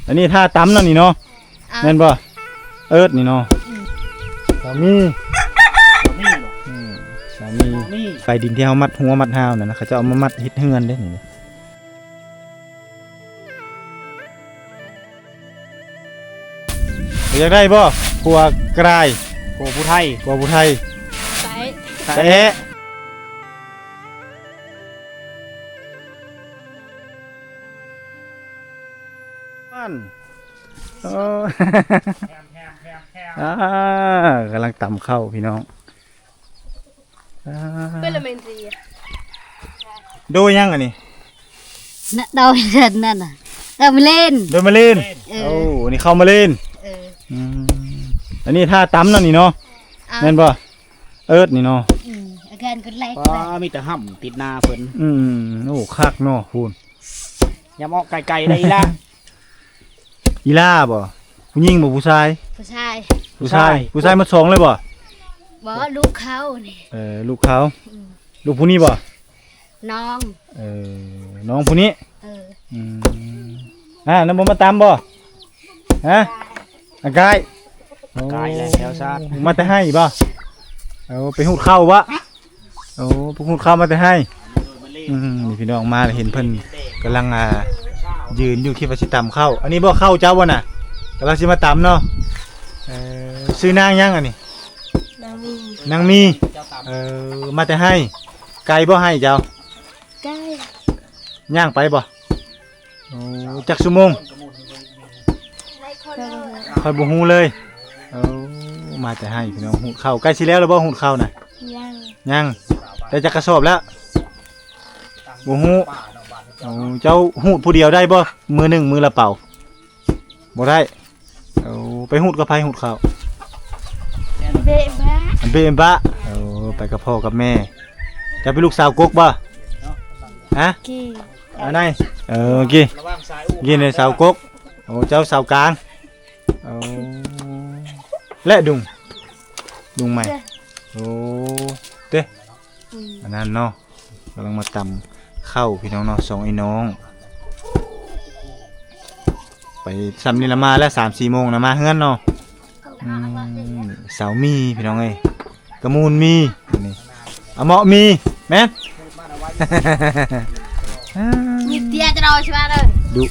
ອັນນີ້ຖ້າຕຳເນາະນີ້ເນາະ ອ່າ ແມ່ນບໍ່? ເອິດນີ້ເນາະ ອືມ ສາມີ ສາມີບໍ່? ອືມ ສາມີ ສາມີ ໄປດິນທີ່ເຮົາມັດຫົວມັດຮາວນັ້ນນະ ເຂົາເຈົ້າເອົາມາມັດເຮັດເຮືອນເດ້ນີ້. ຢາກໄດ້ບໍ່? ຜົວກະດາຍ ຜົວຜູ້ໄທ ຜົວຜູ້ໄທ ໄປ ໄປແອະ ບ້ານ ໂອ້ ອ່າ ກຳລັງຕຳເຂົ້າພີ່ນ້ອງ ອ່າ ເປັນລະແມ່ນຊິ ໂດຍຫຍັງອັນນີ້? ນະ ໂດຍນັ້ນນະ ໂດຍມະເລນ ໂດຍມະເລນ ເອີ ໂອ້ ອັນນີ້ເຂົ້າມະເລນ ເອີ ອືມ ອັນນີ້ຖ້າຕຳເນາະນີ້ເນາະ ອ່າ ແມ່ນບໍ່? ເອິດນີ້ເນາະ ອືມ ອາການກໍໄລ່ ວ້າ ມີແຕ່ຫ້ຳຕິດໜ້າເພິ່ນ ອືມ ໂອ້ ຄັກເນາະ ພຸ້ນ ຍາມອອກໄກໆ ໄດ້ອີ່ຫຼ້າ ອີ່ຫຼ້າບໍ່? ຜູ້ຍິງບໍ່? ຜູ້ຊາຍ? ຜູ້ຊາຍ ຜູ້ຊາຍ ຜູ້ຊາຍ ຜູ້ຊາຍໝົດສອງເລີຍບໍ່? ບໍ່ ລູກເຂົານີ້ ເອີ ລູກເຂົາ ອືມ ລູກຜູ້ນີ້ບໍ່? ນ້ອງ ເອີ ນ້ອງຜູ້ນີ້ ເອີ ອືມ ອ່າ ນຳບໍ່ມາຕຳບໍ່? ຮະ? ອາກາຍ ອາກາຍແລ້ວແຖວຊາດ ມາແຕ່ໄຮ່ບໍ່? ເອົາ ໄປຫູດເຂົ້າບໍ່? ໂອ້ ໄປຫູດເຂົ້າມາແຕ່ໄຮ່ ອືມ ນີ້ພີ່ນ້ອງມາເຫັນເພິ່ນກຳລັງ ອ່າ ຢືນຢູ່ ຄິດວ່າຊິຕຳເຂົ້າ ອັນນີ້ບໍ່ເຂົ້າເຈົ້າບໍ່ນະ? ກຳລັງຊິມາຕຳເນາະ ເອີ ຊື່ນາງຫຍັງອັນນີ້? ນາງມີ ນາງມີ ເອີ ມາແຕ່ໄຮ່ ໄກບໍ່ໄຮ່ເຈົ້າ? ໄກ ຍ່າງໄປບໍ່? ໂອ້ ຈັກຊົ່ວໂມງ? ຂ້ອຍບໍ່ຮູ້ເລີຍ ໂອ້ ມາແຕ່ໄຮ່ພີ່ນ້ອງ ຫູດເຂົ້າ ໃກ້ຊິແລ້ວແລ້ວບໍ່? ຫູດເຂົ້ານະ ຍັງ ຍັງ ໄດ້ຈັກກະສອບແລ້ວ? ບໍ່ຮູ້ ໂອ້ ເຈົ້າຫູດຜູ້ດຽວໄດ້ບໍ່? ມື້ໜຶ່ງມື້ລະເປົາ ບໍ່ໄດ້ ໂອ້ ໄປຫູດກັບໃຜຫູດເຂົ້າ? ເບະເອມບະ ເບະເອມບະ ໂອ້ ໄປກັບພໍ່ກັບແມ່ ເຈົ້າເປັນລູກສາວກົກບໍ່? ຮະ? ກີ ອັນໃດ? ເອີ ກີ ກີໃນສາວກົກ ໂອ້ ເຈົ້າສາວກາງ ໂອ້ ແລະດຸງ ດຸງໃໝ່ ໂອ້ ເຕ ອືມ ອັນນັ້ນເນາະ ກຳລັງມາຕຳເຂົ້າພີ່ນ້ອງເນາະ ສອງໄອ້ນ້ອງ ໄປຊ່ຳນີ້ລະມາແລ້ວ ສາມສີ່ໂມງນະມາເຮືອນເນາະ ອືມ ສາວມີພີ່ນ້ອງເອີຍ ກະມູນມີ ນີ້ ອາເໝາະມີ ແມ່ນ ມີເຕຍຈະໂດຍຊິວ່າເດີ ດຸ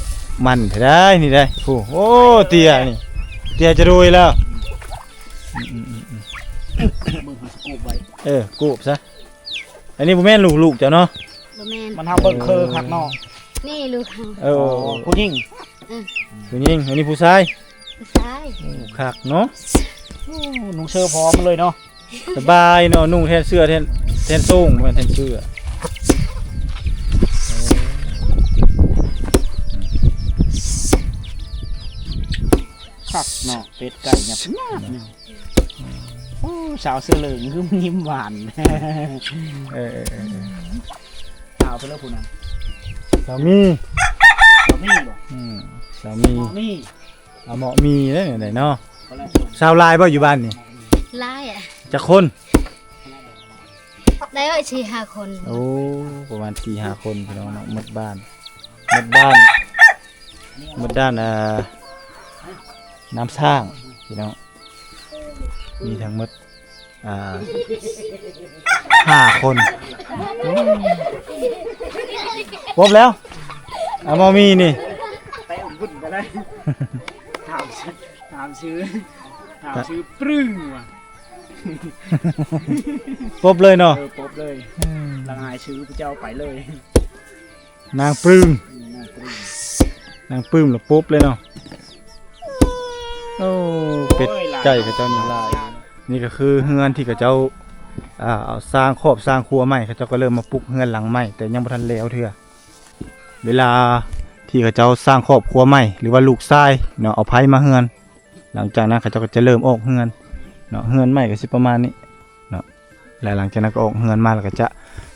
ໝັ່ນແທ້ໄດ໋ນີ້ໄດ໋ ໂອ້ ເຕຍນີ້ ເຕຍຈະໂດຍແລ້ວ ອືມໆໆ ເອີ ກູບຊະ ອັນນີ້ບໍ່ແມ່ນລູກ ລູກເຈົ້າເນາະ ບໍ່ແມ່ນ ມັນເຮົາເບິ່ງຄືຄັກເນາະ ນີ້ລູກເຮົາ ເອີ ຜູ້ຍິງ ເອີ ຜູ້ຍິງ ອັນນີ້ຜູ້ຊາຍ ຜູ້ຊາຍ ໂອ້ ຄັກເນາະ ໂອ້ ນຸ່ງເສື້ອພ້ອມເລີຍເນາະ ສະບາຍເນາະ ນຸ່ງແທນເສື້ອ ແທນ ແທນໂສ້ງ ບໍ່ແມ່ນແທນເສື້ອ ໂອ້ ຄັກເນາະ ເປັດໄກ່ຫຍັບໆ ໂອ້ ສາວເສື້ອເຫຼືອງຄືຍິ້ມຫວານ ເອີໆ ສາວໄປເລີຍຜູ້ນັ້ນ ສາມີ ສາມີບໍ່? ອືມ ສາມີ ມີ ອາເໝາະມີເດ້ ໄດ້ເນາະ ສາວຫຼາຍບໍ່ຢູ່ບ້ານນີ້? ຫຼາຍອະ ຈັກຄົນ? ໄດ້ໄວ້ສີ່ຫ້າຄົນ ໂອ້ ປະມານສີ່ຫ້າຄົນພີ່ນ້ອງເນາະ ໝົດບ້ານ ໝົດບ້ານ ໝົດດ້ານ ອ່າ ນ້ຳຊ້າງພີ່ນ້ອງ ມີທັງໝົດ ອ່າ ຫ້າຄົນ ຄົບແລ້ວ ອາເໝາະມີນີ້ ໄປອຸ່ນໄປເລີຍ ຖາມຊື່ ຖາມຊື່ ຖາມຊື່ປຶ້ງວ່າ ປົບເລີຍເນາະ ເອີ ປົບເລີຍ ອືມ ລະຫງາຍຊື່ພະເຈົ້າໄປເລີຍ ນາງປຶ້ງ ອືມ ນາງປຶ້ງ ນາງປຶ້ງລະປົບເລີຍເນາະ ໂອ້ ເປັດໄກ່ເຂົາເຈົ້ານີ້ຫຼາຍ ນີ້ກະຄືເຮືອນທີ່ເຂົາເຈົ້າ ອ່າ ເອົາສ້າງຄອບສ້າງຄົວໃໝ່ ເຂົາເຈົ້າກະເລີ່ມມາປຸກເຮືອນຫຼັງໃໝ່ ແຕ່ຍັງບໍ່ທັນແລ້ວເທື່ອ ເວລາທີ່ເຂົາເຈົ້າສ້າງຄອບຄົວໃໝ່ ຫຼືວ່າລູກຊາຍເນາະ ເອົາໃພ້ມາເຮືອນ ຫຼັງຈາກນັ້ນເຂົາເຈົ້າກໍຈະເລີ່ມອອກເຮືອນເນາະ ເຮືອນໃໝ່ກໍຊິປະມານນີ້ເນາະ ແລະ ຫຼັງຈາກນັ້ນກໍອອກເຮືອນມາ ແລ້ວກໍຈະ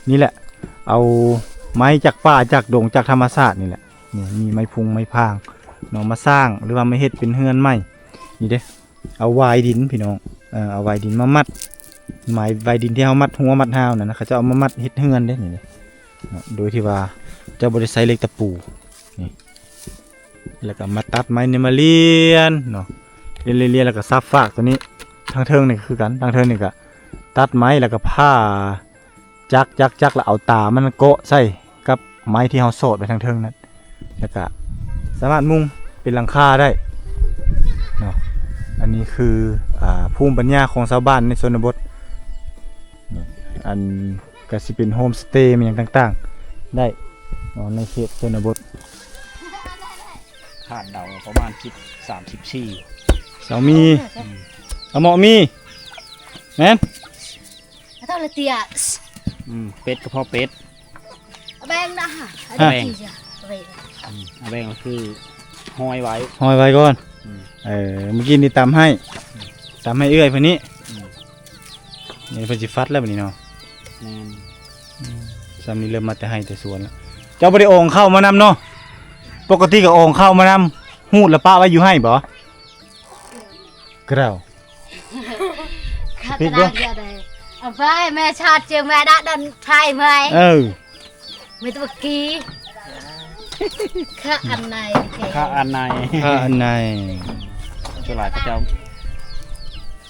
ນີ້ແຫຼະ ເອົາໄມ້ຈາກປ່າ ຈາກດົງ ຈາກທຳມະຊາດນີ້ແຫຼະ ນີ້ ມີໄມ້ພຸງໄມ້ພາງເນາະ ມາສ້າງ ຫຼືວ່າມາເຮັດເປັນເຮືອນໃໝ່ ນີ້ເດ້ ເອົາຫວາຍດິນພີ່ນ້ອງ ເອີ ເອົາຫວາຍດິນມາມັດ ໄມ້ ຫວາຍດິນທີ່ເຮົາມັດຫົວມັດຮາວນັ້ນນະ ເຂົາເຈົ້າເອົາມາມັດເຮັດເຮືອນເດ້ ນີ້ເດ້ ເນາະ ໂດຍທີ່ວ່າເຈົ້າບໍ່ໄດ້ໃຊ້ເຫຼັກຕະປູ ນີ້ ແລ້ວກໍມາຕັດໄມ້ນີ້ມາລຽນເນາະ ລຽນໆໆ ແລ້ວກໍສັບຟາກຕົວນີ້ ທາງເທິງນີ້ກໍຄືກັນ ທາງເທິງນີ້ກໍຕັດໄມ້ ແລ້ວກໍຜ່າຈັກໆໆ ແລ້ວເອົາຕາມັນເກາະໃສ່ກັບໄມ້ທີ່ເຮົາສອດໄວ້ທາງເທິງນັ້ນ ແລ້ວກໍສາມາດມຸງເປັນຫຼັງຄາໄດ້ເນາະ. ອັນນີ້ຄື ອ່າ ພູມປັນຍາຂອງຊາວບ້ານໃນຊົນນະບົດ ອັນ ກໍຊິເປັນໂຮມສະເຕ ແມ່ນຫຍັງຕ່າງໆ ໄດ້ເນາະ ໃນເຂດຊົນນະບົດ. ຄາດເດົາປະມານສິບ ສາມສິບສີ່ ສາວມີ ອືມ ອາເມາະມີ ແມ່ນ ເທົ່າລະເຕຍ ອືມ ເປັດກໍພໍເປັດ ອາແບງນະ ອາແບງ ອາແບງ ອືມ ອາແບງກໍຄືຫ້ອຍໄວ້ ຫ້ອຍໄວ້ກ່ອນ ອືມ ເອີ ມື້ກີ້ນີ້ຕຳໃຫ້ ອືມ ຕຳໃຫ້ເອື້ອຍເພິ່ນນີ້ ອືມ ນີ້ເພິ່ນຊິຟັດແລ້ວບັດນີ້ເນາະ ແມ່ນ ອືມ ຊ່ຳນີ້ເລີ່ມມາແຕ່ໄຮ່ແຕ່ສວນແລ້ວ. ເຈົ້າບໍ່ໄດ້ອອງເຂົ້າມານຳເນາະ? ປົກກະຕິກໍອອງເຂົ້າມານຳ ຮູດລະປະໄວ້ຢູ່ໄຮ່ບໍ? ກະເດົາ ຂ້າກໍໄດ້ ເອົາໄປ ແມ່ຊາດເຈີແມ່ດະດອນໄທໃໝ່ ເອີ ມີແຕ່ບັກກີ ຄະອັນໃນ ຄະອັນໃນ ຄະອັນໃນ ສ່ວນຫຼາຍເຂົາເຈົ້າ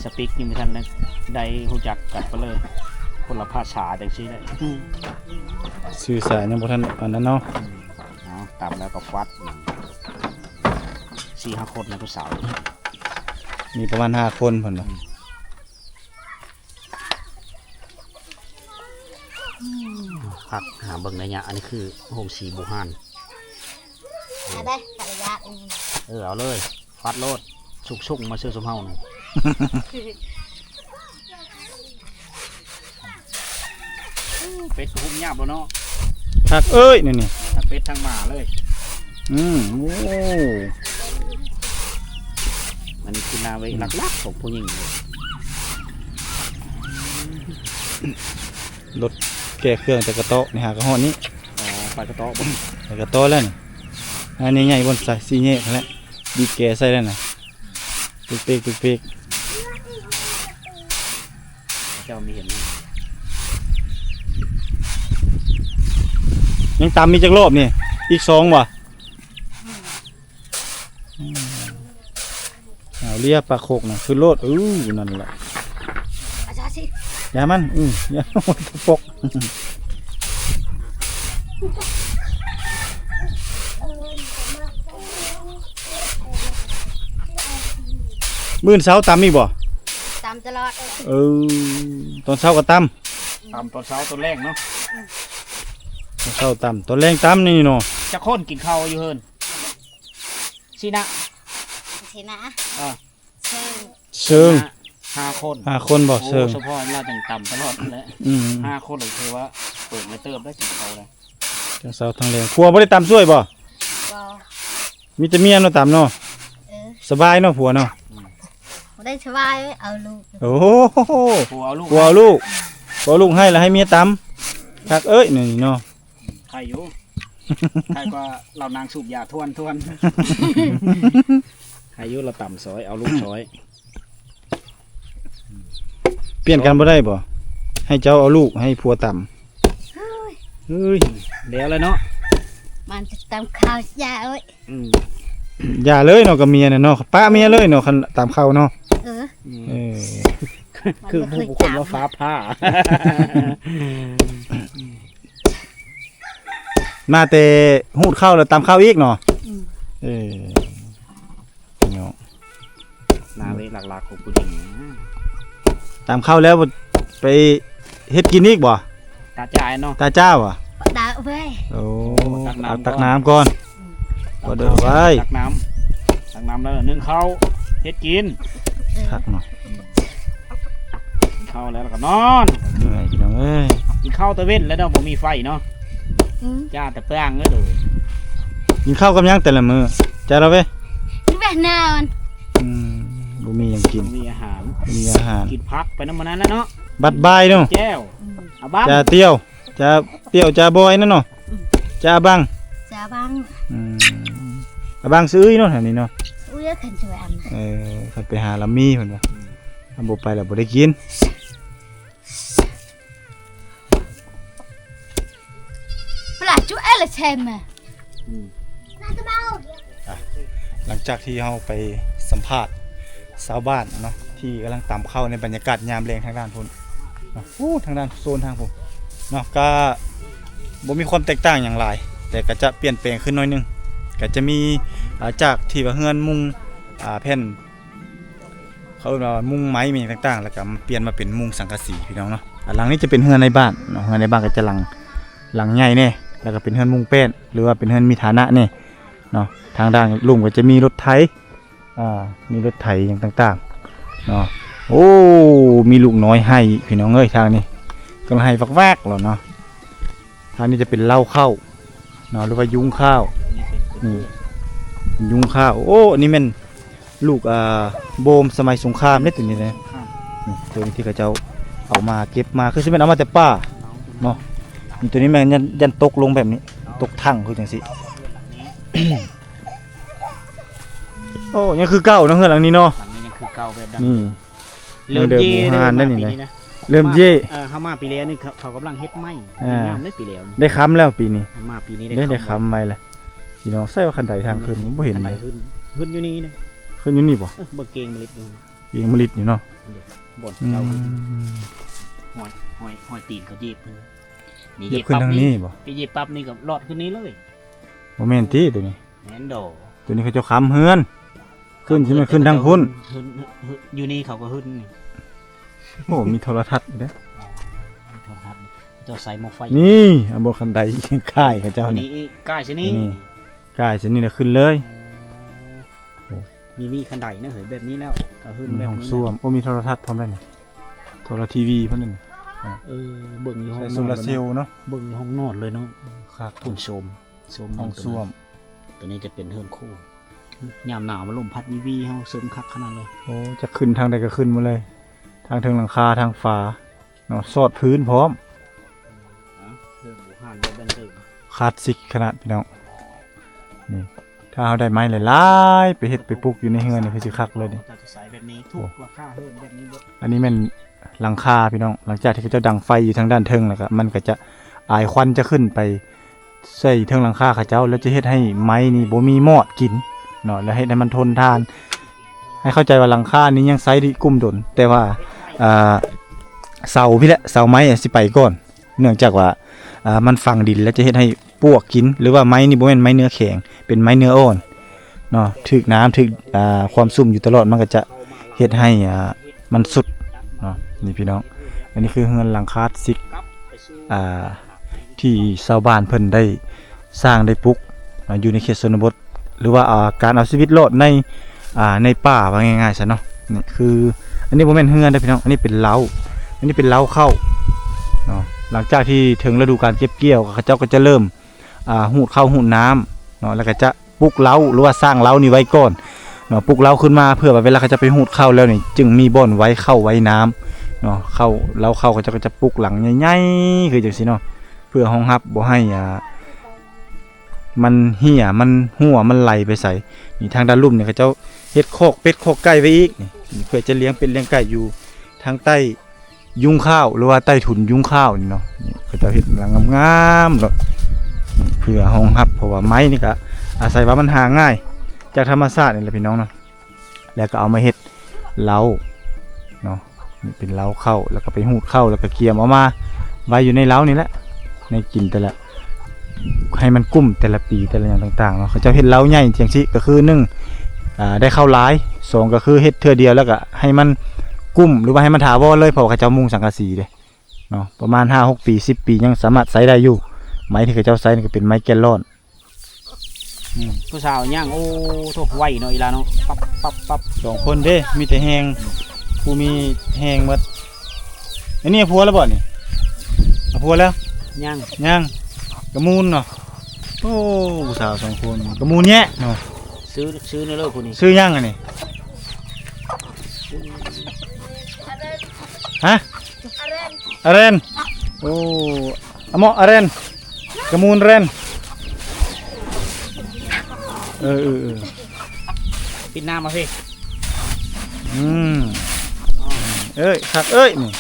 ສະປິກຍັງບໍ່ທັນໄດ້ ໄດ້ຮູ້ຈັກກັນໄປເລີຍ ຄົນລະພາສາຈັ່ງຊີ້ແຫຼະ ອືມ ສື່ສາຍັງບໍ່ທັນອັນນັ້ນເນາະ ອືມ ເອົາ ຕຳແລ້ວກໍຟັດ ສີ່ຫ້າຄົນນະຜູ້ສາວ ມີປະມານຫ້າຄົນເພິ່ນວ່າ ອືມ ອືມ ພັກຫາເບິ່ງໄລຍະ ອັນນີ້ຄືໂຮງສີບູຮານ ເອົາໄດ້ ໄລຍະ ເອີ ເອົາເລີຍ ຟັດໂລດ ຊຸກໆ ມາຊື່ຊຸມເຮົານີ້ ເປັດກໍຫຸ້ມຍາບແລ້ວເນາະ ຄັກເອີຍ ນີ້ ນີ້ ທັງເປັດທັງໝາເລີຍ ອືມ ໂອ້ ອັນນີ້ຄືໜ້າເວ ອືມ ຫຼັກໆ ຂອງຜູ້ຍິງເລີຍ ລົດແກ້ເຄື່ອງຈາກກະເຕາະນີ້ຫາກະຮອດນີ້ ອໍ ໄປກະເຕາະບໍ່? ໄປກະເຕາະແລ້ວນີ້ ອັນໃຫຍ່ໆ ບ່ອນໃສ່ສີ່ແຍກຫັ້ນແຫຼະ ບີບແກໃສ່ແລ້ວນະ ຕຸກຕິກ ຕຸກຕິກ ເຈົ້າມີເຫັນ ຍັງຕຳອີກຈັກລອບນີ້ ອີກສອງບໍ່? ອືມ ເອົາເລຍປາໂຄກນະ ຂຶ້ນໂລດ ເອີ ນັ້ນແຫຼະ ຢ່າມັນ ອື ຢ່າ ປົກ ມື້ເຊົ້າຕຳອີກບໍ່? ຕຳຕະຫຼອດ ເອີ ຕອນເຊົ້າກໍຕຳ ຕຳຕອນເຊົ້າຕອນແລງເນາະ ຕອນເຊົ້າຕຳ ຕອນແລງຕຳ ນີ້ເນາະ ຈັກຄົນກິນເຂົ້າຢູ່ເຮືອນ? ຊີນະ ຊີນະ ເອີ ເຊີງ ເຊີງ ຫ້າຄົນ ຫ້າຄົນບໍ່? ໂອ້ ເຊີງ ສະເພາະລາວຈັ່ງຕຳຕະຫຼອດນັ້ນແຫຼະ ອືມ ຫ້າຄົນ ຖືວ່າເປີດໃນເຕີບໄດ້ກິນເຂົ້າແລ້ວ ທັງເຊົ້າທັງແລງ ຜົວບໍ່ໄດ້ຕຳຊ່ວຍບໍ່? ບໍ່ ມີແຕ່ເມຍເນາະຕຳເນາະ ເອີ ສະບາຍເນາະຜົວເນາະ ອືມ ບໍ່ໄດ້ສະບາຍ ເອົາລູກ ໂອ້ໂຫ ຜົວເອົາລູກ ຜົວເອົາລູກ ຜົວເອົາລູກໃຫ້ລະໃຫ້ເມຍຕຳ ຄັກເອີຍ ນີ້ເນາະ ໄຄຢູ່ ໄຄກວ່າເຫຼົ່ານາງສູບຢາທວນໆ ໄຄຢູ່ລາວຕຳຊອຍ ເອົາລູກຊອຍ ປ່ຽນກັນບໍ່ໄດ້ບໍ່? ໃຫ້ເຈົ້າເອົາລູກ ໃຫ້ຜົວຕຳ ເຮີ້ຍ ເຮີ້ຍ ແລ້ວແຫຼະເນາະ ມັນຈະຕຳເຂົ້າ ຢ່າເອີຍ ອືມ ຢ່າເລີຍເນາະ ກັບເມຍນະເນາະ ປະເມຍເລີຍເນາະ ຄັນຕຳເຂົ້າເນາະ ເອີ ອືມ ເອີ ຄືຜູ້ຄົນວ່າຟ້າຜ່າ ມາແຕ່ຫູດເຂົ້າແລ້ວຕຳເຂົ້າອີກເນາະ ອືມ ເອີ ເນາະ ໜ້າເວຫຼັກໆຂອງຜູ້ຍິງ ຕຳເຂົ້າແລ້ວໄປເຮັດກິນອີກບໍ່? ຕາຈ້າເນາະ ຕາຈ້າບໍ່? ຕາເວີຍ ໂອ້ ຕັກນ້ຳ ເອົາຕັກນ້ຳກ່ອນ ອືມ ບໍ່ໄດ້ໄວ້ ຕັກນ້ຳ ຕັກນ້ຳແລ້ວໜຶ້ງເຂົ້າ ເຮັດກິນ ຄັກເນາະ ກິນເຂົ້າແລ້ວກໍນອນ ເມື່ອຍພີ່ນ້ອງເອີຍ ກິນເຂົ້າແຕ່ເວັນແລ້ວເນາະ ບໍ່ມີໄຟເນາະ ອືມ ຈ້າແຕ່ເປືອງເດີ ກິນເຂົ້າກັບຫຍັງແຕ່ລະມື້? ຈ້າລະເວີຍ ເວນອນ ອືມ ບໍ່ມີຫຍັງກິນ ບໍ່ມີອາຫານ ບໍ່ມີອາຫານ ກິນຜັກໄປນຳມື້ນັ້ນແຫຼະເນາະ ບັດບ່າຍເນາະ ແຈ່ວ ອືມ ອາບັງ ຈ້າຕຽວ ຈ້າຕຽວ ຈ້າບອຍນັ້ນເນາະ ອືມ ຈ້າອາບັງ ຈ້າອາບັງ ອືມ ອາບັງຊື່ອື່ນເນາະ ແຖວນີ້ເນາະ ເອີ ຄັນໄປຫາລຳມີເພິ່ນວ່າ ອືມ ຄັນບໍ່ໄປແລ້ວບໍ່ໄດ້ກິນ ປະລາຈູເອລະເຊມ ອືມ ອ່ະ ຫຼັງຈາກທີ່ເຮົາໄປສຳພາດຊາວບ້ານເນາະ ທີ່ກຳລັງຕຳເຂົ້າໃນບັນຍາກາດຍາມແລງທາງດ້ານພຸ້ນເນາະ. ໂອ້ ທາງດ້ານໂຊນທາງພຸ້ນເນາະ ກະບໍ່ມີຄວາມແຕກຕ່າງຫຍັງຫຼາຍ ແຕ່ກະຈະປ່ຽນແປງຂຶ້ນໜ້ອຍໜຶ່ງ. ກະຈະມີ ອາ ຈາກທີ່ວ່າເຮືອນມຸງ ອາ ແຜ່ນ ເຂົາເອີ້ນວ່າມຸງໄມ້ແມ່ນຫຍັງຕ່າງໆ ແລ້ວກໍປ່ຽນມາເປັນມຸງສັງກະສີພີ່ນ້ອງເນາະ. ອາ ຫຼັງນີ້ຈະເປັນເຮືອນໃນບ້ານເນາະ ເຮືອນໃນບ້ານກໍຈະຫຼັງ ຫຼັງໃຫຍ່ແດ່ ແລ້ວກໍເປັນເຮືອນມຸງແປ້ນ ຫຼືວ່າເປັນເຮືອນມີຖານະແດ່ເນາະ. ທາງດ້ານລຸ່ມກໍຈະມີລົດໄຖ ອາ ມີລົດໄຖຫຍັງຕ່າງໆເນາະ. ໂອ້ ມີລູກນ້ອຍໄຫ້ພີ່ນ້ອງເອີຍ ທາງນີ້ກຳລັງໄຫ້ວາກໆແລ້ວເນາະ. ທາງນີ້ຈະເປັນເລ້າເຂົ້າເນາະ ຫຼືວ່າຍຸງຂ້າວ ນີ້ ຍຸງຂ້າວ. ໂອ້ ອັນນີ້ແມ່ນລູກ ອ່າ ໂບມສະໄໝສົງຄາມເດ້ ຕົວນີ້ນະ. ນີ້ ຕົວນີ້ທີ່ເຂົາເຈົ້າເອົາມາເກັບມາ ຄືຊິແມ່ນເອົາມາແຕ່ປ່າເນາະ. ນີ້ ຕົວນີ້ແມ່ນຢ້ານ ຢ້ານຕົກລົງແບບນີ້ ຕົກຖັງຄືຈັ່ງຊີ້. ໂອ້ ຍັງຄືເກົ່າເນາະ ເຮືອນຫຼັງນີ້ເນາະ. ຫຼັງນີ້ຍັງຄືເກົ່າແບບດັ່ງ ນີ້ ເລີ່ມເຢແລ້ວ ມາປີນີ້ນະ ເລີ່ມເຢ. ເອີ ເຮົາມາປີແລ້ວນີ້ ເຂົາ ເຂົາກຳລັງເຮັດໃໝ່ ອ່າ ງາມເດ້ປີແລ້ວນີ້ ໄດ້ຄ້ຳແລ້ວປີນີ້ ມາປີນີ້ໄດ້ ໄດ້ ໄດ້ຄ້ຳ ຄ້ຳໄວ້ແລ້ວພີ່ນ້ອງ. ໃສ່ວ່າຄັນໄດທາງຂຶ້ນ ບໍ່ເຫັນເລີຍ. ຂຶ້ນ ຂຶ້ນຢູ່ນີ້ເດ້ ຂຶ້ນຢູ່ນີ້ບໍ່? ເອີ ເບິ່ງເກງມະລິດຢູ່ ເກງມະລິດຢູ່ເນາະ ບ່ອນເກົ່າ. ອືມ ຮອຍ ຮອຍ ຮອຍຕີນເຂົາເຢບ ນີ້ ເຢບຂຶ້ນທາງນີ້ບໍ່? ໄປເຢບປັບນີ້ກໍລອດຂຶ້ນນີ້ເລີຍ. ບໍ່ແມ່ນຕິຕົວນີ້? ແມ່ນດອກ ຕົວນີ້ເຂົາເຈົ້າຄ້ຳເຮືອນ ຂຶ້ນຊິແມ່ນຂຶ້ນທາງພຸ້ນ ຂຶ້ນ ຂຶ້ນ ຢູ່ນີ້ເຂົາກໍຂຶ້ນນີ້. ໂອ້ ມີໂທລະທັດອີກເດ້ ໂທລະທັດ ເຈົ້າໃສ່ໝໍ້ໄຟ ນີ້ ອາ ບໍ່ ຄັນໄດກ່າຍຂະເຈົ້ານີ້ ນີ້ ກ່າຍຊິນີ້ ນີ້ ກ່າຍຊິນີ້ແລ້ວຂຶ້ນເລີຍ. ໂອ້ ມີ ມີຄັນໄດນະເຮີຍ ແບບນີ້ແລ້ວກໍຂຶ້ນ ມີຫ້ອງ ແບບນີ້ ສ້ວມ ໂອ້ ມີໂທລະທັດພ້ອມແລ້ວນີ້ ໂທລະ ທີວີ ພ້ອມແລ້ວນີ້. ເອີ ເບິ່ງຢູ່ຫ້ອງ ໃສ່ໂຊລາເຊວເນາະ ເບິ່ງຢູ່ຫ້ອງນອນເລີຍເນາະ. ຄັກ ໂອ້ ໂຊມ ໂຊມຫ້ອງ ໂຊມ ຕົວນີ້ຈະເປັນເຮືອນຄູ່ ຍາມໜາວມາລົມພັດວີໆ ເຮົາເຊິ່ງຄັກຂະໜາດເລີຍ. ໂອ້ ຈະຂຶ້ນທາງໃດກໍຂຶ້ນໝົດເລີຍ ທາງເທິງຫຼັງຄາ ທາງຝາເນາະ ສອດພື້ນພ້ອມ. ເອີ ເຮືອນບູຮານແບບດັ້ງເດີມ ຄລາສສິກຂະໜາດພີ່ນ້ອງ. ນີ້ ຖ້າເຮົາໄດ້ໄມ້ຫຼາຍໆ ໄປເຮັດໄປປູກຢູ່ໃນເຮືອນນີ້ ຄືຊິຄັກເລີຍນີ້. ເຈົ້າຈະໃຊ້ແບບນີ້ ທຸກ ໂອ້ ຫຼັງຄາເຮືອນແບບນີ້ເບິດ. ອັນນີ້ແມ່ນຫຼັງຄາພີ່ນ້ອງ ຫຼັງຈາກທີ່ເຂົາເຈົ້າດັງໄຟຢູ່ທາງດ້ານເທິງແລ້ວກໍ ມັນກໍຈະ ອາຍຄວັນຈະຂຶ້ນໄປ ໃສ່ເທິງຫຼັງຄາເຂົາເຈົ້າ ແລ້ວຈະເຮັດໃຫ້ໄມ້ນີ້ບໍ່ມີມອດກິນເນາະ ແລ້ວເຮັດໃຫ້ມັນທົນທານ. ໃຫ້ເຂົ້າໃຈວ່າຫຼັງຄານີ້ຍັງໃຊ້ໄດ້ກຸ້ມດົນ ແຕ່ວ່າ ອ່າ ເສົາພີ້ແຫຼະ ເສົາໄມ້ອະຊິໄປກ່ອນ ເນື່ອງຈາກວ່າ ອ່າ ມັນຝັງດິນ ແລ້ວຈະເຮັດໃຫ້ປວກກິນ ຫຼືວ່າໄມ້ນີ້ບໍ່ແມ່ນໄມ້ເນື້ອແຂງ ເປັນໄມ້ເນື້ອອ່ອນເນາະ ຖືກນ້ຳ ຖືກ ອ່າ ຄວາມຊຸ່ມຢູ່ຕະຫຼອດ ມັນກໍຈະເຮັດໃຫ້ ອ່າ ມັນຊຸດເນາະ. ນີ້ພີ່ນ້ອງ ອັນນີ້ຄືເຮືອນຫຼັງຄາສະເຕັກ ອ່າ ທີ່ຊາວບ້ານເພິ່ນໄດ້ສ້າງໄດ້ປຸກ ອ່າ ຢູ່ໃນເຂດຊົນນະບົດ ຫຼືວ່າ ອ່າ ການເອົາຊີວິດລອດໃນ ອ່າ ໃນປ່າ ວ່າງ່າຍໆຊະເນາະ. ນີ້ຄື ອັນນີ້ບໍ່ແມ່ນເຮືອນເດ້ພີ່ນ້ອງ ອັນນີ້ເປັນເລົ້າ ອັນນີ້ເປັນເລົ້າເຂົ້າເນາະ. ຫຼັງຈາກທີ່ເຖິງລະດູການເກັບກ່ຽວ ເຂົາເຈົ້າກໍຈະເລີ່ມ ອ່າ ຮູດເຂົ້າຮູດນ້ຳເນາະ ແລ້ວກໍຈະ ປຸກເລົ້າ ຫຼືວ່າສ້າງເລົ້ານີ້ໄວ້ກ່ອນເນາະ ປຸກເລົ້າຂຶ້ນມາ ເພື່ອວ່າເວລາເຂົາເຈົ້າໄປຮູດເຂົ້າແລ້ວນີ້ ຈຶ່ງມີບ່ອນໄວ້ເຂົ້າໄວ້ນ້ຳເນາະ. ເຂົ້າ ເລົ້າເຂົ້າ ເຂົາເຈົ້າກໍຈະປຸກຫຼັງໃຫຍ່ໆ ຄືຈັ່ງຊີ້ເນາະ ເພື່ອຮອງຮັບບໍ່ໃຫ້ ອ່າ ມັນເຫ່ຍ ມັນຮົ່ວ ມັນໄຫຼໄປໃສ. ນີ້ທາງດ້ານລຸ່ມນີ້ ເຂົາເຈົ້າເຮັດຄອກເປັດຄອກໄກ່ໄວ້ອີກ ນີ້ ເພື່ອຈະລ້ຽງເປັດລ້ຽງໄກ່ຢູ່ທາງໃຕ້ ຍຸງຂ້າວ ຫຼືວ່າໃຕ້ທຸນຍຸງຂ້າວນີ້ເນາະ. ນີ້ເຂົາເຈົ້າເຮັດຫຼັງງາມໆໂລດ ເພື່ອຮອງຮັບ ເພາະວ່າໄມ້ນີ້ກະອາໄສວ່າມັນຫາງ່າຍຈາກທຳມະຊາດນີ້ແຫຼະພີ່ນ້ອງເນາະ. ແລ້ວກໍເອົາມາເຮັດເລົ້າເນາະ ນີ້ເປັນເລົ້າເຂົ້າ ແລ້ວກໍໄປຮູດເຂົ້າ ແລ້ວກໍກຽມເອົາມາໄວ້ຢູ່ໃນເລົ້ານີ້ແຫຼະ ໃນກິນແຕ່ລະ ໃຫ້ມັນກຸ້ມແຕ່ລະປີ ແຕ່ລະຫຍັງຕ່າງໆເນາະ. ເຂົາເຈົ້າເຮັດເລົ້າໃຫຍ່ຈັ່ງຊີ້ ກໍຄືໜຶ່ງ ອ່າ ໄດ້ເຂົ້າຫຼາຍ ສອງກໍຄືເຮັດເທື່ອດຽວ ແລ້ວກໍໃຫ້ມັນກຸ້ມ ຫຼືວ່າໃຫ້ມັນຖາວອນເລີຍ ເພາະວ່າເຂົາເຈົ້າມຸງສັງກະສີເດ້ເນາະ ປະມານຫ້າຫົກປີ ສິບປີ ຍັງສາມາດໃຊ້ໄດ້ຢູ່. ໄມ້ທີ່ເຂົາເຈົ້າໃຊ້ນີ້ກໍເປັນໄມ້ແກນລອນ. ອືມ ຜູ້ສາວຍ່າງ ໂອ້ ໂທ້ ໄວເນາະ ອີ່ຫຼ້າເນາະ ປັບ ປັບ ປັບ. ສອງຄົນເດ້ ມີແຕ່ແຮງ ຜູ້ມີແຮງໝົດ. ອັນນີ້ເອົາຜົວແລ້ວບໍ່ນີ້? ເອົາຜົວແລ້ວ? ຍັງ ຍັງ ກະມູນເນາະ. ໂອ້ ຜູ້ສາວສອງຄົນ ກະມູນແຍະເນາະ. ຊື້ ຊື້ແນວເລີຍຜູ້ນີ້. ຊື້ຫຍັງອັນນີ້? ຮະ? ອາແຣນ ໂອ້ ອາເມາະ ອາແຣນ ກະມູນແຣນ. ເອີ ເອີ ເອີ ປິດນ້ຳມາພີ້. ອືມ ເອີຍ ຄັກເອີຍ ນີ້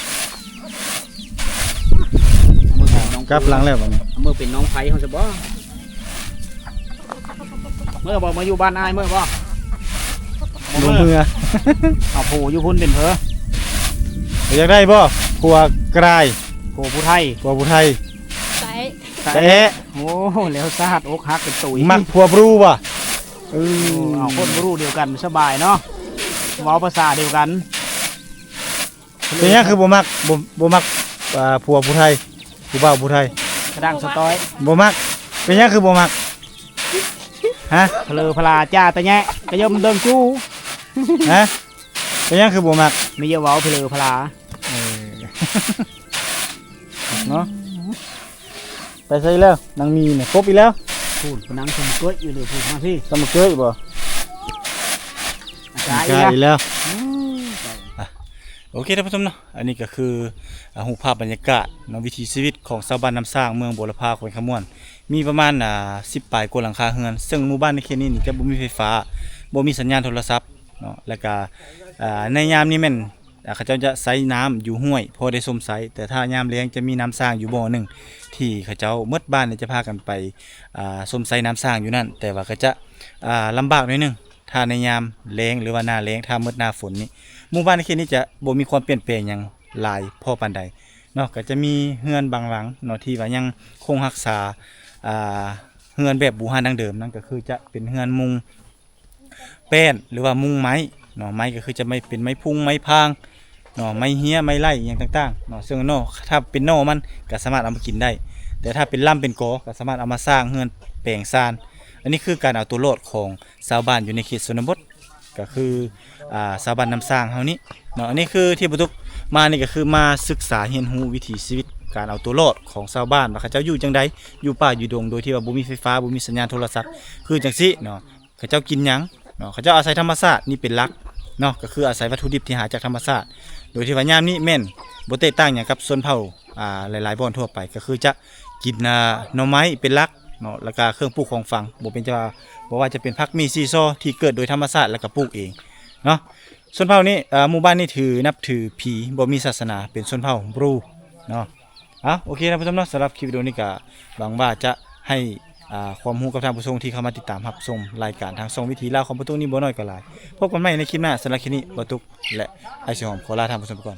ກັບຫຼັງແລ້ວບັດນີ້. ເມື່ອເປັນນ້ອງໄຜເຮົາຊະບໍ່? ເມື່ອບໍ່ ມາຢູ່ບ້ານອ້າຍ ເມື່ອບໍ່? ບໍ່ເມືອ ເອົາຜູ້ຢູ່ພຸ້ນເປັນເພີ. ຢາກໄດ້ບໍ່? ຜົວກະດາຍ ຜົວຜູ້ໄທ ຜົວຜູ້ໄທ. ຕາແອະ ຕາແອະ. ໂອ້ ແລ້ວຊາດ ອົກຫັກເປັນຕຸຍ. ມັກຜົວບຣູບໍ່? ເອີ ເອົາຄົນບຣູດຽວກັນສະບາຍເນາະ ເວົ້າພາສາດຽວກັນ. ເປັນຫຍັງຄືບໍ່ມັກ ບໍ່ ບໍ່ມັກ ອ່າ ຜົວຜູ້ໄທ ຜູ້ບ່າວຜູ້ໄທ? ກະດັງສະຕ້ອຍ ບໍ່ມັກ. ເປັນຫຍັງຄືບໍ່ມັກ? ຮະ? ພະເລີພະລາ ຈ່າຕະແຍະ ກະຍົມເດີງຈູ. ຮະ? ເປັນຫຍັງຄືບໍ່ມັກ? ມີຢ່າເວົ້າພະເລີພະລາ. ເອີ ເນາະ. ໄປໃສແລ້ວ? ນາງມີນະ ຄົບອີກແລ້ວ. ພຸ້ນ ນັ່ງຊົມກ້ວຍຢູ່ເດີ ພຸ້ນ ມາພີ້ ຊົມກ້ວຍບໍ່? ອາຈານອີກແລ້ວ ອີກແລ້ວ. ອືມ ອ່ະ ໂອເຄ ທ່ານຜູ້ຊົມເນາະ ອັນນີ້ກໍຄື ອ່າ ຮູບພາບບັນຍາກາດເນາະ ວິຖີຊີວິດຂອງຊາວບ້ານນ້ຳສ້າງ ເມືອງບົວລະພາ ແຂວງຄຳມ່ວນ. ມີປະມານ ອ່າ ສິບປາຍກວ່າຫຼັງຄາເຮືອນ ເຊິ່ງໝູ່ບ້ານໃນເຂດນີ້ນີ້ຈະບໍ່ມີໄຟຟ້າ ບໍ່ມີສັນຍານໂທລະສັບເນາະ ແລ້ວກະ ອ່າ ໃນຍາມນີ້ແມ່ນ ອ່າ ເຂົາເຈົ້າຈະໃຊ້ນ້ຳຢູ່ຫ້ວຍພໍໄດ້ຊົມໃຊ້ ແຕ່ຖ້າຍາມແລ້ງຈະມີນ້ຳສ້າງຢູ່ບໍ່ໜຶ່ງ ທີ່ເຂົາເຈົ້າໝົດບ້ານນີ້ຈະພາກັນໄປ ອ່າ ຊົມໃຊ້ນ້ຳສ້າງຢູ່ນັ້ນ ແຕ່ວ່າກໍຈະ ອ່າ ລຳບາກໜ້ອຍໜຶ່ງ ຖ້າໃນຍາມແລ້ງ ຫຼືວ່າໜ້າແລ້ງ ຖ້າໝົດໜ້າຝົນນີ້ ໝູ່ບ້ານໃນເຂດນີ້ຈະບໍ່ມີຄວາມປ່ຽນແປງຫຍັງຫຼາຍພໍປານໃດເນາະ. ກໍຈະມີເຮືອນບາງຫຼັງເນາະ ທີ່ວ່າຍັງຄົງຮັກສາ ອ່າ ເຮືອນແບບບູຮານດັ້ງເດີມ ນັ້ນກໍຄືຈະເປັນເຮືອນມຸງ ແປ້ນ ຫຼືວ່າມຸງໄມ້ເນາະ ໄມ້ກໍຄືຈະໄມ້ ເປັນໄມ້ພຸງ ໄມ້ພາງເນາະ ໄມ້ເຮຍ ໄມ້ໄລ່ ອີ່ຫຍັງຕ່າງໆເນາະ ເຊິ່ງເນາະ ຖ້າເປັນໜໍ່ມັນກໍສາມາດເອົາມາກິນໄດ້ ແຕ່ຖ້າເປັນລຳເປັນກໍກໍສາມາດເອົາມາສ້າງເຮືອນແປງຊານ. ອັນນີ້ຄືການເອົາຕົວລອດຂອງຊາວບ້ານຢູ່ໃນເຂດຊົນນະບົດ ກໍຄື ອ່າ ຊາວບ້ານນ້ຳສ້າງເຮົານີ້ເນາະ. ອັນນີ້ຄືທີ່ບໍ່ຕຸກມານີ້ກໍຄືມາສຶກສາຮຽນຮູ້ວິຖີຊີວິດການເອົາຕົວລອດຂອງຊາວບ້ານ ວ່າເຂົາເຈົ້າຢູ່ຈັ່ງໃດ ຢູ່ປ່າຢູ່ດົງ ໂດຍທີ່ວ່າບໍ່ມີໄຟຟ້າ ບໍ່ມີສັນຍານໂທລະສັບ ຄືຈັ່ງຊີ້ເນາະ. ເຂົາເຈົ້າກິນຫຍັງເນາະ ເຂົາເຈົ້າອາໄສທຳມະຊາດນີ້ເປັນຫຼັກເນາະ ກໍຄືອາໄສວັດຖຸດິບທີ່ຫາຈາກທຳມະຊາດ ໂດຍທີ່ວ່າຍາມນີ້ແມ່ນບໍ່ແຕກຕ່າງຫຍັງກັບຊົນເຜົ່າ ອ່າ ຫຼາຍໆບ່ອນທົ່ວໄປ ກໍຄືຈະກິນ ອ່າ ໜໍ່ໄມ້ເປັນຫຼັກເນາະ ແລ້ວກະເຄື່ອງປູກຂອງຝັງ ບໍ່ເປັນຈະວ່າ ບໍ່ວ່າຈະເປັນຜັກໝີ່ ຊີຊໍ ທີ່ເກີດໂດຍທຳມະຊາດ ແລ້ວກະປູກເອງເນາະ. ຊົນເຜົ່ານີ້ ເອີ ໝູ່ບ້ານນີ້ຖືນັບຖືຜີ ບໍ່ມີສາສະໜາ ເປັນຊົນເຜົ່າບຣູເນາະ. ເອົາ ໂອເຄ ທ່ານຜູ້ຊົມເນາະ ສຳລັບຄລິບວິດີໂອນີ້ກະຫວັງວ່າຈະໃຫ້ ອ່າ ຄວາມຮູ້ກັບທ່ານຜູ້ຊົມທີ່ເຂົ້າມາຕິດຕາມຮັບຊົມລາຍການທາງຊ່ອງວິຖີລາວຂອງປະຕຸກນີ້ບໍ່ໜ້ອຍກໍຫຼາຍ. ພົບກັນໃໝ່ໃນຄລິບໜ້າ ສຳລັບຄລິບນີ້ ປະຕຸກ ແລະ ອ້າຍເສືອຫອມຂໍລາທ່ານຜູ້ຊົມໄປກ່ອນ.